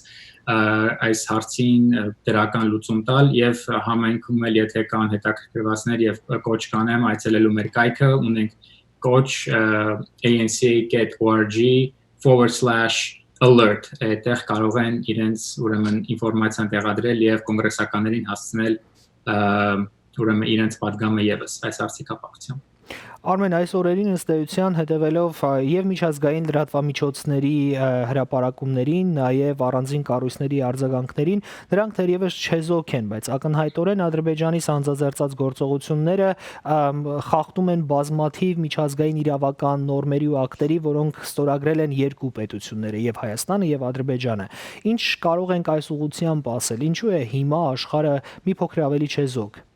այս հարցին դրական լուծում տալ, եւ համայնքում էլ, եթե կան հետաքրքրվածներ, եւ կոչ կանեմ այցելելու մեր կայքը, ունենք կոչ anca.org forward slash alert, այդտեղ կարող են իրենց, ուրեմն, ինֆորմացիան տեղադրել եւ կոնգրեսականներին հասցնել ուրեմն իրենց պատգամը եւս այս հարցի կապակցությամբ։ Արմեն, այս օրերին, ըստ էության, հետևելով և միջազգային լրատվամիջոցների հրապարակումներին, նաև առանձին կառույցների արձագանքներին, նրանք թերևս չեզոք են, բայց ակնհայտորեն Ադրբեջանի սանձազերծած գործողությունները խախտում են բազմաթիվ միջազգային իրավական նորմերի ու ակտերի, որոնք ստորագրել են երկու պետությունները՝ և Հայաստանը, և Ադրբեջանը։ Ինչ կարող ենք այս ուղղությամբ ասել, ինչու է հիմա աշխարհը մի փոքր ավելի չեզոք։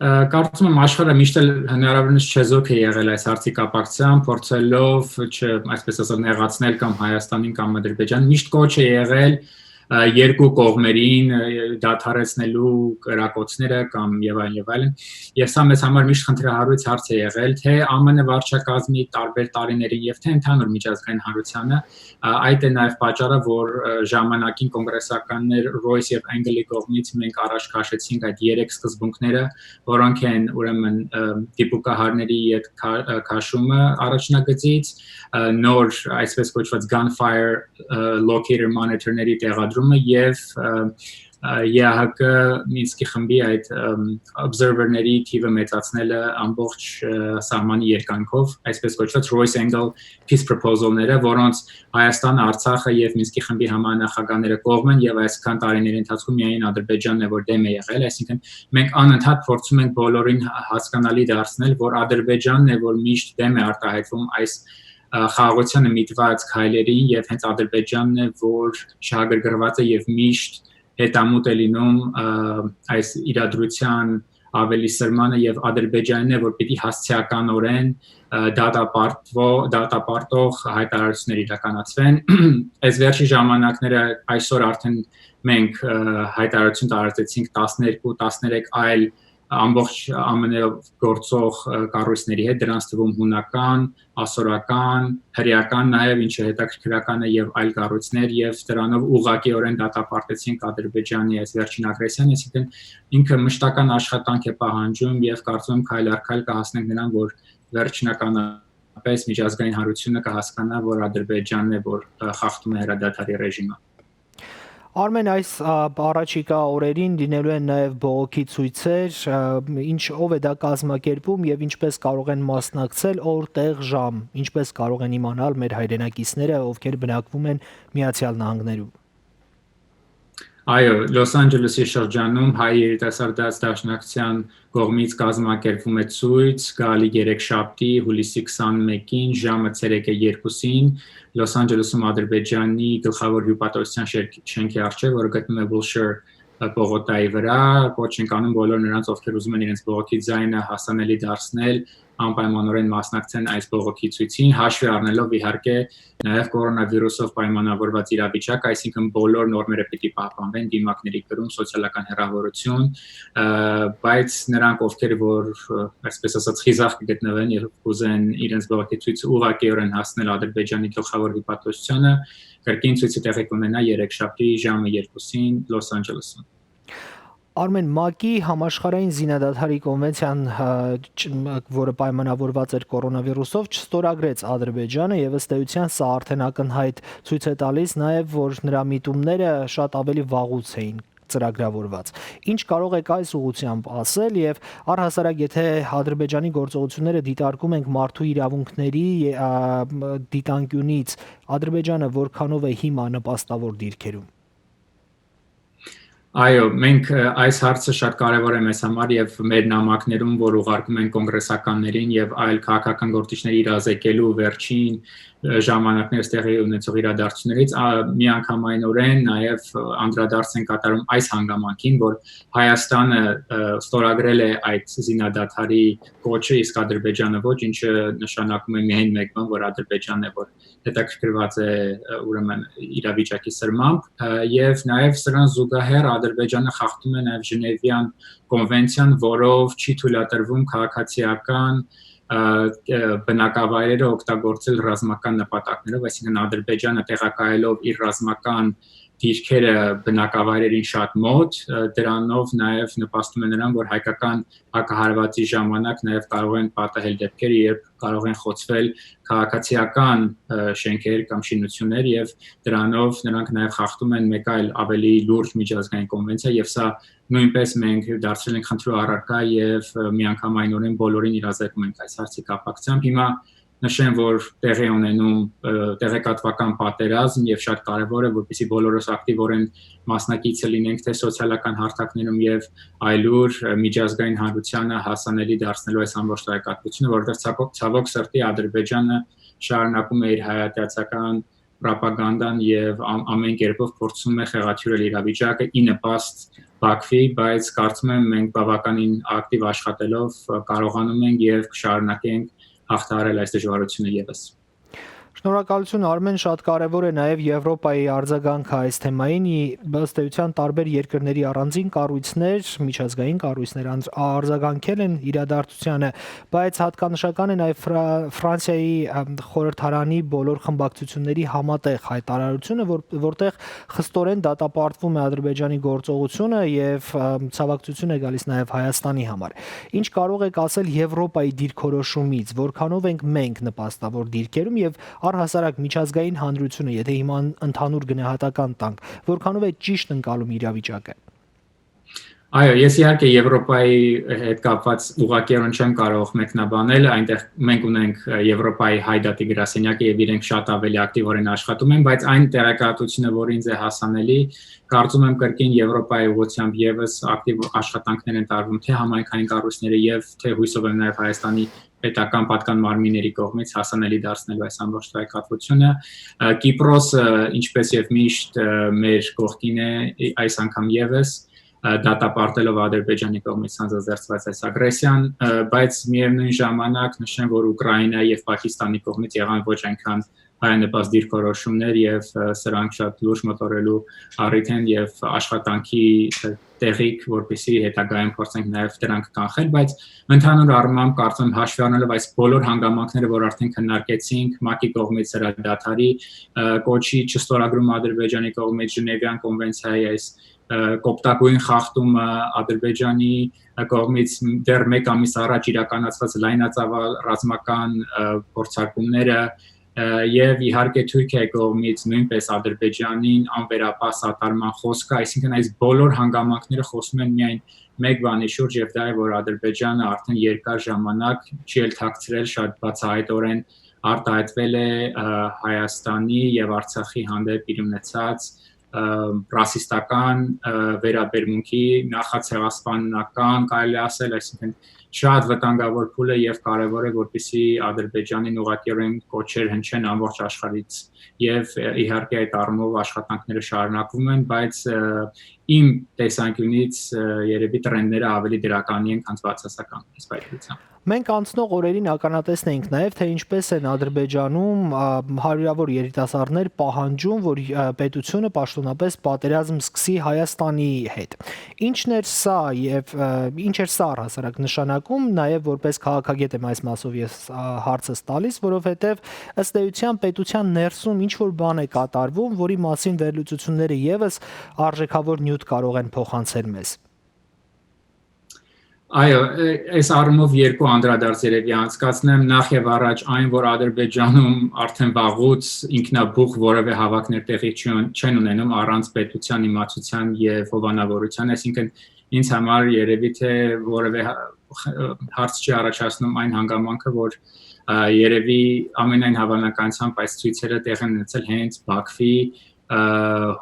Կարծում եմ, աշխարհը միշտ էլ հնարավորինս չեզոք է եղել այս հարցի կապակցությամբ, փորձելով, չ-, այսպես ասած, նեղացնել կամ Հայաստանին կամ Ադրբեջան։ Միշտ կոչ է եղել երկու կողմերին դադարեցնելու կրակոցները կամ և այլն, և այլն։ Եվ սա մեզ համար միշտ խնդրահարույց հարց է եղել, թե ԱՄՆ վարչակազմի տարբեր տարիներին և թե ընդհանուր միջազգային հանրությանը։ Այդ է նաև պատճառը, որ ժամանակին կոնգրեսականներ Ռոյս և Էնգելի կողմից մենք առաջ քաշեցինք այդ երեք սկզբունքները, որոնք են, ուրեմն, դիպուկահարների ետ քա-, քաշումը առաջնագծից, նոր, այսպես կոչված, gunfire locator monitor-ների տեղադրումը և ը, Ե Ա Հ Կ Մինսկի խմբի այդ, ըմ, observer-ների թիվը մեծացնելը ամբողջ, ը, սահմանի երկայնքով, այսպես կոչված Royce Engel peace proposal-ները, որոնց Հայաստանը, Արցախը եւ Մինսկի խմբի համանախագահները կողմ են, եւ այսքան տարիների ընթացքում միայն Ադրբեջանն է, որ դեմ է եղել, այսինքն մենք անընդհատ փորձում ենք բոլորին հա-, հասկանալի դարձնել, որ Ադրբեջանն է, որ միշտ դեմ է արտահայտվում այս, ը, խաղաղությանը միտված քայլերին, եւ հենց Ադրբեջանն է, որ շահագրգռված է եւ միշտ հետամուտ է լինում, ը, այս իրադրության ավելի սրմանը, եւ Ադրբեջանն է, որ պիտի հասցեականօրեն, ը, դատապարտվո-, դատապարտող հայտարարություններ իրականացվեն։ Այս վերջի ժամանակները, այսօր արդեն մենք, ը, հայտարարություն տարածեցինք տասներկու, տասներեք այլ ամբողջ Ա Մ Ն-ով գործող, ը, կառույցների հետ, դրանց թվում հունական, ասորական, հրեական, նաեւ ինչը հետաքրքրական է, եւ այլ կառույցներ, եւ դրանով ուղղակիորեն դատապարտեցինք Ադրբեջանի այս վերջին ագրեսիան, այսինքն ինքը մշտական աշխատանք է պահանջում, եւ կարծում եմ քայլ առ քայլ կհասնենք նրան, որ վերջնականապես միջազգային հանրությունը կհասկանա, որ Ադրբեջանն է, որ, ը, խախտում է հրադադարի ռեժիմը։ Արմեն, այս, ա, առաջիկա օրերին լինելու են նաև բողոքի ցույցեր, ա, ինչ, ով է դա կազմակերպում և ինչպես կարող են մասնակցել, օր, տեղ, ժամ, ինչպես կարող են իմանալ մեր հայրենակիցները, ովքեր բնակվում են Միացյալ Նահանգներում։ Այո, Լոս Անջելեսի շրջանում Հայ երիտասարդաց դաշնակցության կողմից կազմակերպվում է ցույց, գալի երեքշաբթի, հուլիսի քսանմեկին, ժամը ցերեկը երկուսին, Լոս Անջելեսում Ադրբեջանի գլխավոր հյուպատոսության շերք-, շենքի առջեւ, որը գտնվում է Wilshire պողոտայի վրա, կոչ ենք անում բոլոր նրանց, ովքեր ուզում են իրենց բողոքի ձայնը հասանելի դարձնել, անպայմանօրեն մասնակցեն այս բողոքի ցույցին, հաշվի առնելով իհարկե նաև կորոնավիրուսով պայմանավորված իրավիճակը, այսինքն բոլոր նորմերը պիտի պահպանվեն, դիմակների կրում, սոցիալական հեռավորություն, ը, բայց նրանք, ովքեր որ, ը, այսպես ասած, խիզախ կգտնվեն եւ կուզեն իրենց բողոքի ցույցը ուղղակիորեն հասնել Ադրբեջանի գլխավոր հյուպատոսությանը, կրկին ցույցը տեղի կունենա երեքշաբթի ժամը երկուսին Լոս Անջելեսում։ Արմեն, մակ-ի համաշխարհային զինադադարի կոնվենցիան, ը, չ-, մ-, որը պայմանավորված էր կորոնավիրուսով, չստորագրեց Ադրբեջանը, եւ ըստ էության սա արդեն ակնհայտ ցույց է տալիս նաև, որ նրա միտումները շատ ավելի վաղուց էին ծրագրավորված։ Ինչ կարող եք այս ուղղությամբ ասել, եւ առհասարակ, եթե Ադրբեջանի գործողությունները դիտարկում ենք մարդու իրավունքների, ը, մ-, դիտանկիւնից, Ադրբեջանը որքանով է հիմա նպաստավոր դիրքերում։ Այո, մենք, ը, այս հարցը շատ կարեւոր է մեզ համար, եւ մեր նամակներում, որ ուղարկում են կոնգրեսականներին եւ այլ քաղաքական գործիչների իրազեկելու վերջին, ը, ժամանակներս տեղի ունեցող իրադարձություններից, ա, միանգամայնօրեն նաև, ը, անդրադարձ են կատարում այս հանգամանքին, որ Հայաստանը, ը, ստորագրել է այդ զինադադարի կոչը, իսկ Ադրբեջանը ոչ, ինչը նշանակում է միայն մեկ բան, որ Ադրբեջանն է, որ հետաքրքրված է, ը, ուրեմն իրավիճակի սրմամբ, ը, եւ նաև սրան զուգահեռ Ադրբեջանը խախտում է նաև Ժնևյան կոնվենցիան, որով չի թույլատրվում քաղաքացիական, ը, ը, բնակավայրերը օգտագործել ռազմական նպատակներով, այսինքն Ադրբեջանը տեղակայելով իր ռազմական դիրքերը բնակավայրերին շատ մոտ, ը, դրանով նաև նպաստում է նրան, որ հայկական հակահարվածի ժամանակ նաև կարող են պատահել դեպքեր, երբ կարող են խոցվել քաղաքացիական, ը, շենքեր կամ շինություններ, եւ դրանով նրանք նաև խախտում են մեկ այլ ավելի լուրջ միջազգային կոնվենցիա, եւ սա նույնպես մենք դարձրել ենք խնդրու առարկա, եւ, ը, միանգամայնօրեն բոլորին իրազեկում ենք այս հարցի կապակցությամբ։ Հիմա նշեմ, որ տեղի է ունենում, ը, տեղեկատվական պատերազմ, եւ շատ կարեւոր է, որպեսզի բոլորս ակտիվորեն մասնակիցը լինենք թե սոցիալական հարթակներում եւ այլուր, ը, միջազգային հանրությանը հասանելի դարձնելու այս ամբողջ տեղեկատվությունը, որովհետեւ ցավոք, ցավոք սրտի Ադրբեջանը շարունակում է իր հայատյացական պրոպագանդան եւ ամ-, ամեն կերպով փորձում է խեղաթիւրել իրավիճակը ի նպաստ Բաքվի, բայց կարծում եմ մենք բավականին ակտիվ աշխատելով, ը, կարողանում ենք եւ կշարունակենք հաղթահարել այս դժվարությունը եւս։ Շնորհակալություն, Արմեն, շատ կարևոր է նաև Եվրոպայի արձագանքը այս թեմային։ Ի-, ըստ էության, տարբեր երկրների առանձին կառույցներ, միջազգային կառույցներ անձ-, արձագանքել են իրադարձությանը, բայց հատկանշական է նաև Ֆրա-, Ֆրանսիայի, ըմ, խորհրդարանի բոլոր խմբակցությունների համատեղ հայտարարությունը, որ-, որտեղ խստորեն դատապարտվում է Ադրբեջանի գործողությունը և, ըմ, ցավակցություն է գալիս նաև Հայաստանի համար։ Ինչ կարող եք ասել Եվրոպայի դիրքորոշումից, որքանով ենք մենք նպաստավոր դիրքերում և առհասարակ միջազգային հանրությունը, եթե հիմա ըն-, ընդհանուր գնահատական տանք, որքանով է ճիշտ ընկալում իրավիճակը։ Այո, ես իհարկե Եվրոպայի հետ կապված ուղղակիորեն չեմ կարող մեկնաբանել, այնտեղ մենք ունենք, ը, Եվրոպայի Հայ դատի գրասենյակը եւ իրենք շատ ավելի ակտիվորեն աշխատում են, բայց այն տեղեկատվությունը, որ ինձ է հասանելի, կարծում եմ կրկին Եվրոպայի ուղղությամբ եւս ակտիվ աշխատանքներ են տարվում, թե համայնքային կառույցները եւ թե հույսով եմ նաեւ Հայաստանի պետական պատկան մարմինների կողմից հասանելի դարձնելու այս ամբողջ տեղեկատվությունը։ Ը, Կիպրոսը, ինչպես եւ միշտ, ը, մեր կողքին է, ի-, այս անգամ եւս, ը, դատապարտելով Ադրբեջանի կողմից սանձազերծված այս ագրեսիան, ը, բայց միևնույն ժամանակ նշեմ, որ Ուկրաինա եւ Պակիստանի կողմից եղան ոչ այնքան հայանպաստ դիրքորոշումներ եւ, ը, սրանք շատ լուրջ մտորելու առիթ են եւ աշխատանքի, ը, տեղիք, որպեսզի հետագայում փորձենք նաեւ դրանք կանխել, բայց ընդհանուր առմամբ կարծեմ հաշվի առնելով այս բոլոր հանգամանքները, որ արդեն քննարկեցինք, մակի կողմից հրադադարի, ը, կոչի չստորագրումը Ադրբեջանի կողմից, Ժնևյան կոնվենցիայի այս, ը, կոպտագույն խախտումը Ադրբեջանի, ը, կողմից դեռ մեկ ամիս առաջ իրականացված լայնածավալ ռազմական, ը, փորձարկումները, ը, եւ իհարկե Թուրքիայի կողմից նոյնպես Ադրբեջանին անվերապահ սատարման խոսքը, այսինքն այս բոլոր հանգամանքները խոսում են միայն մեկ բանի շուրջ, եւ դա է, որ Ադրբեջանը արդեն երկար ժամանակ չի էլ թաքցրել, շատ բացահայտօրեն արտահայտվել է, ը, Հայաստանի եւ Արցախի հանդեպ իր ունեցած, ը, ռասիստական, ը, վերաբերմունքի նախացեղասպանական, կարելի ասել, այսինքն շատ վտանգավոր փուլ է եւ կարեւոր է, որպեսզի Ադրբեջանին ուղղակիորեն կոչեր հնչեն ամբողջ աշխարհից եւ, ը, իհարկե այդ առումով աշխատանքները շարունակվում են, բայց, ը, իմ տեսանկիւնից, ը, երեւի տրենդները ավելի դրականի են, քան բացասական այս պայմանությամբ։ Մենք անցնող օրերին ականատես ենք նաև, թե ինչպես են Ադրբեջանում, ա, հարյուրավոր երիտասարդներ պահանջում, որ, ա, պետությունը պաշտոնապես պատերազմ սկսի Հայաստանի հետ։ Ինչն էր սա եւ, ա, ինչ էր սա առհասարակ նշանակում, նաև որպես քաղաքագետ եմ այս մասով ես, ա, հարցս տալիս, որովհետեւ ըստ էության պետության ներսում ինչ որ բան է կատարվում, որի մասին վերլուծությունները եւս արժեքավոր նյութ կարող են փոխանցել մեզ։ Այո, ը, այս առումով երկու անդրադարձ երևի անցկացնեմ։ Նախ եւ առաջ այն, որ Ադրբեջանում արդեն վաղուց ինքնաբուխ որևէ հավաքներ տեղի չուն-, չեն ունենում առանց պետության իմացության եւ հովանավորության, այսինքն ինձ համար երևի թե որևէ հա-, ը, հարց չի առաջացնում այն հանգամանքը, որ, ը, երևի ամենայն հավանականությամբ այս ցույցերը տեղի են ունեցել հենց Բաքվի, ը,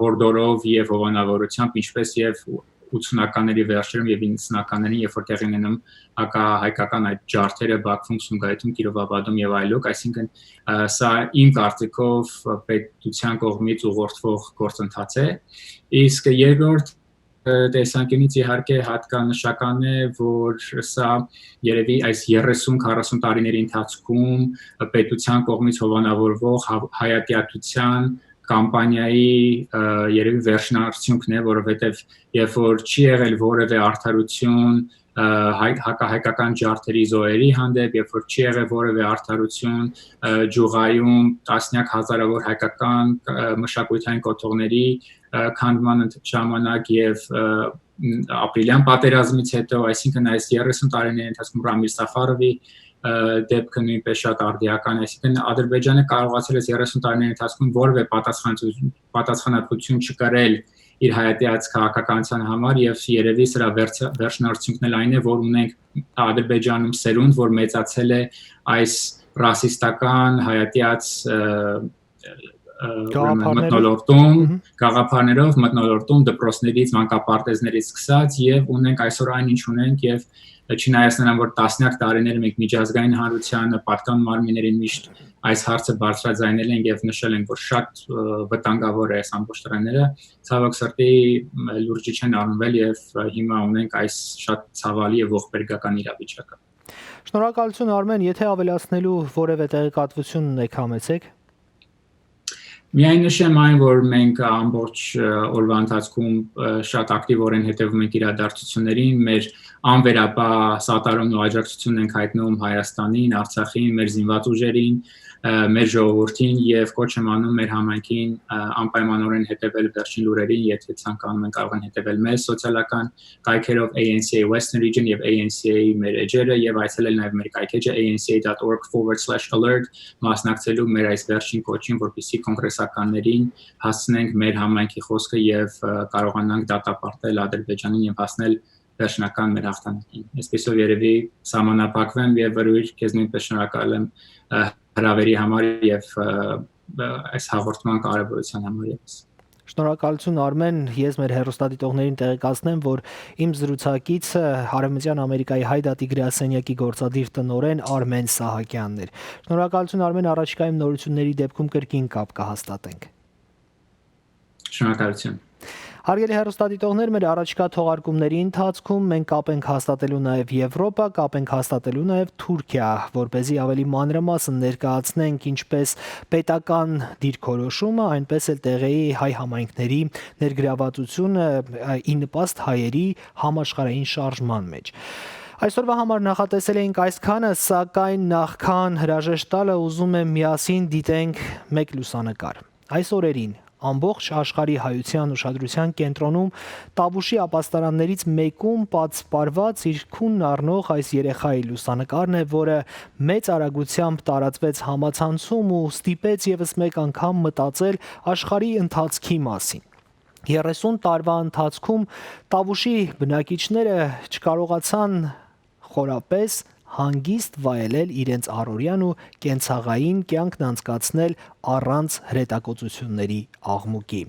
հորդորով եւ հովանավորությամբ, ինչպես եւ ութսունականների վերջերում եւ իննսունականներին, երբ որ տեղի ունենում հակահայկական այդ ջարդերը Բաքվում, Սումգայիթում, Կիրովաբադում եւ այլոք, այսինքն, ը, սա իմ կարծիքով պետության կողմից ուղղորդվող գործընթաց է։ Իսկ երկրորդ, ը, տեսանկյունից իհարկե հատկանշական է, որ սա երևի այս երեսուն քառասուն տարիների ընթացքում պետության կողմից հովանավորվող հա-, հայատյացության կամպանիայի, ը, երևի վերջնարդյունքն է, որովհետեւ երբ որ չի եղել որևէ արդարություն, ը, հայ-, հակահայկական ջարդերի զոհերի հանդեպ, երբ որ չի եղել որևէ արդարություն, ը, ջուղայում տասնյակ հազարավոր հայկական, ը, մշակութային կոթողների, ը, քանդման ընդ-, ժամանակ եւ, ը, մ, ապրիլյան պատերազմից հետո, այսինքն այս երեսուն տարիների ընթացքում Ռամիլ Սաֆարովի, ը, դեպքը նոյնպես շատ արդիական է, այսինքն Ադրբեջանը կարողացել է երեսուն տարիների ընթացքում որևէ պատասխանատու-, պատասխանատվություն չկրել իր հայատյաց քաղաքականության համար, եւ երևի սրա վերջ-, վերջնարդյունքն էլ այն է, որ ունենք Ադրբեջանում սերունդ, որ մեծացել է այս ռասիստական հայատյաց, ը, ը, ուրեմն գաղափարներով։ Մթնոլորտում, Մհմ։ Գաղափարներով մթնոլորտում դպրոցներից, մանկապարտեզներից սկսած, եւ ունենք այսօր այն, ինչ ունենք, եւ չնայած նրան, որ տասնյակ տարիներ մենք միջազգային հանրությանը, պատկան մարմիններին միշտ այս հարցը բարձրաձայնել ենք եւ նշել ենք, որ շատ, ը, վտանգավոր է այս ամբողջ տրենդերը, ցավոք սրտի, մ, լուրջ չեն առնվել եւ, ը, հիմա ունենք այս շատ ցավալի եւ ողբերգական իրավիճակը։ Շնորհակալություն, Արմեն, եթե ավելացնելու որևէ տեղեկատվություն ունեք, համեցեք։ Միայն նշեմ այն, որ մենք ամբողջ, ը, օրվա ընթացքում, ը, շատ ակտիվորեն հետևում ենք իրադարձություններին, մեր անվերապահ սատարումն ու աջակցությունն ենք հայտնում Հայաստանին, Արցախին, մեր զինված ուժերին, ը, մեր ժողովուրդին, եւ կոչ եմ անում մեր համայնքին, ը, անպայմանորեն հետևել վերջին լուրերին, եթե ցանկանում են, կարող են հետևել մեզ սոցիալական կայքերով A N C A Western Region եւ A N C A մեր էջերը, եւ այցելել նաեւ մեր կայքէջը A N C A dot org forward slash alert, մասնակցելու մեր այս վերջին կոչին, որպեսզի կոնգրեսականներին հասցնենք մեր համայնքի խոսքը եւ, ը, կարողանանք դատապարտել Ադրբեջանին եւ հասնել վերջնական մեր հաղթանակին։ Այսպիսով երևի սահմանափակվեմ եւ վրույր քեզ նույնպես շնորհակալ եմ, ը, հրավերի համար եւ, ը, ը, այս հաղորդման կարեւորության համար եւս։ Շնորհակալություն, Արմեն։ Ես մեր հեռուստադիտողներին տեղեկացնեմ, որ իմ զրուցակիցը Արեւմտյան Ամերիկայի Հայ դատի գրասենյակի գործադիր տնօրեն Արմեն Սահակյանն էր։ Շնորհակալություն, Արմեն, առաջիկայում նորությունների դեպքում կրկին կապ կհաստատենք։ Շնորհակալություն։ Հարգելի հեռուստադիտողներ, մեր առաջիկայ թողարկումների ընթացքում մենք կապ ենք հաստատելու նաեւ Եվրոպա, կապ ենք հաստատելու նաեւ Թուրքիա, որպեսզի ավելի մանրամասն ներկայացնենք ինչպես պետական դիրքորոշումը, այնպես էլ տեղեի հայ համայնքների ներգրավածությունը, ը, ի նպաստ հայերի համաշխարհային շարժման մեջ։ Այսօրվա համար նախատեսել էինք այսքանը, սակայն նախքան հրաժեշտ տալը ուզում եմ միասին դիտենք մէկ լուսանկար։ Այս օրերին ամբողջ աշխարհի հայության ուշադրության կենտրոնում Տավուշի ապաստարաններից մեկում պատսպարված իր քունն առնող այս երեխայի լուսանկարն է, որը մեծ արագությամբ տարածվեց համացանցում ու ստիպեց եւս մեկ անգամ մտածել աշխարհի ընթացքի մասին։ Երեսուն տարուայ ընթացքում Տավուշի բնակիչները չկարողացան խորապէս հանգիստ վայելել իրենց առօրեան ու կենցաղային կեանքն անցկացնել առանց հրետակոծությունների աղմուկի։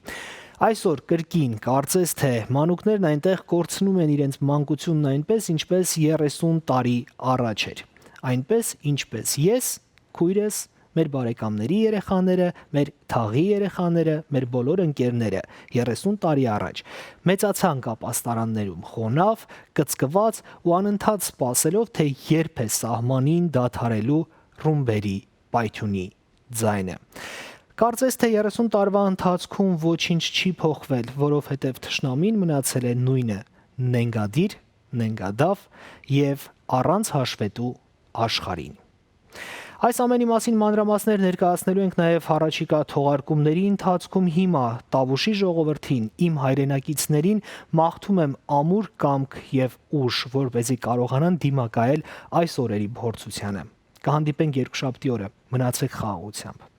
Այսօր կրկին կարծես թե մանուկներն այնտեղ կորցնում են իրենց մանկությունն այնպես, ինչպես երեսուն տարի առաջ էր։ Այնպես, ինչպես ես, քոյրս, մեր բարեկամների երեխաները, մեր թաղի երեխաները, մեր բոլոր ընկերները երեսուն տարի առաջ մեծացանք ապաստարաններում խոնաւ, կծկված ու անընդհատ սպասելով, թե երբ է սահմանին դադարելու ռումբերի պայթյունի ձայնը։ Կարծես թե երեսուն տարուայ ընթացքում ոչինչ չի փոխվել, որովհետեւ թշնամին մնացել է նոյնը՝ նենգադիր, նենգադաւ եւ առանց հաշուետու աշխարհին։ Այս ամենի մասին մանրամասներ ներկայացնելու ենք նաև առաջիկայ թողարկումների ընթացքում։ Հիմա Տավուշի ժողովրդին, իմ հայրենակիցներին մաղթում եմ ամուր կամք եւ ուժ, որպեսզի կարողանան դիմակայել այս օրերի փորձությանը։ Կհանդիպենք երկուշաբթի օրը։ Մնացեք խաղաղությամբ։